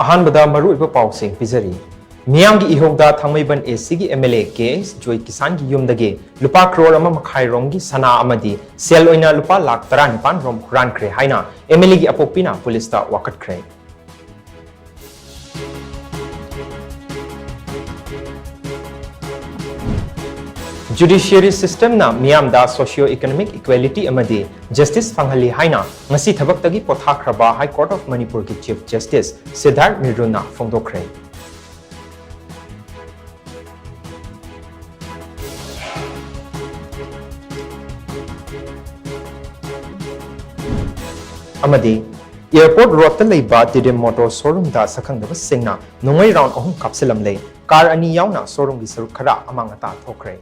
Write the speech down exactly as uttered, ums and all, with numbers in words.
ꯑꯍꯥꯟꯕꯗ ꯃꯔꯨꯑꯣꯏꯕ ꯄꯥꯎꯁꯤꯡ ꯄꯤꯖꯔꯤ꯫ ꯃꯤꯌꯥꯝꯒꯤ ꯏꯍꯧꯗ ꯊꯥꯡꯃꯩꯕꯟ A C ꯒꯤ M L A K H ꯖꯣꯏ ꯀꯤꯁꯥꯟꯒꯤ ꯌꯨꯝꯗꯒꯤ ꯂꯨꯄꯥ ꯀ꯭ꯔꯣꯔ ꯑꯃ ꯃꯈꯥꯏ ꯔꯣꯝꯒꯤ ꯁꯅꯥ ꯑꯃꯗꯤ ꯁꯦꯜ ꯑꯣꯏꯅ ꯂꯨꯄꯥ ꯂꯥꯈ ꯇꯔꯥꯅꯤꯄꯥꯟ ꯔꯣꯝ ꯍꯨꯔꯥꯟꯈ꯭ꯔꯦ ꯍꯥꯏꯅ M L A ꯒꯤ ꯑꯄꯣꯛꯄꯤꯅ ꯄꯨꯂꯤꯁꯇ ꯋꯥꯀꯠꯈ꯭ꯔꯦ꯫ Judiciary system ꯅ ꯃꯤꯌꯥꯝꯗ socio economic equality ꯑꯃꯗꯤ justice ꯐꯪꯍꯜꯂꯤ ꯍꯥꯏꯅ ꯉꯁꯤ ꯊꯕꯛꯇꯒꯤ ꯄꯣꯊꯥꯈ꯭ꯔꯕ High Court of Manipur ꯒꯤ Chief Justice ꯁꯤꯗꯥꯔꯊ ꯃꯤꯔꯨꯅ ꯐꯣꯡꯗꯣꯛꯈ꯭ꯔꯦ꯫ ꯑꯃꯗꯤ Airport Road ꯇ ꯂꯩꯕ Tiddim Motor Showroom ꯗ ꯁꯛꯈꯪꯗꯕꯁꯤꯡꯅ ꯅꯣꯡꯃꯩ round ꯑꯍꯨꯝ ꯀꯥꯞꯁꯤꯜꯂꯝꯂꯦ꯫ Car ꯑꯅꯤ ꯌꯥꯎꯅ showroom ꯒꯤ ꯁꯔꯨꯛ ꯈꯔ ꯑꯃꯥꯡ ꯑꯇꯥ ꯊꯣꯛꯈ꯭ꯔꯦ꯫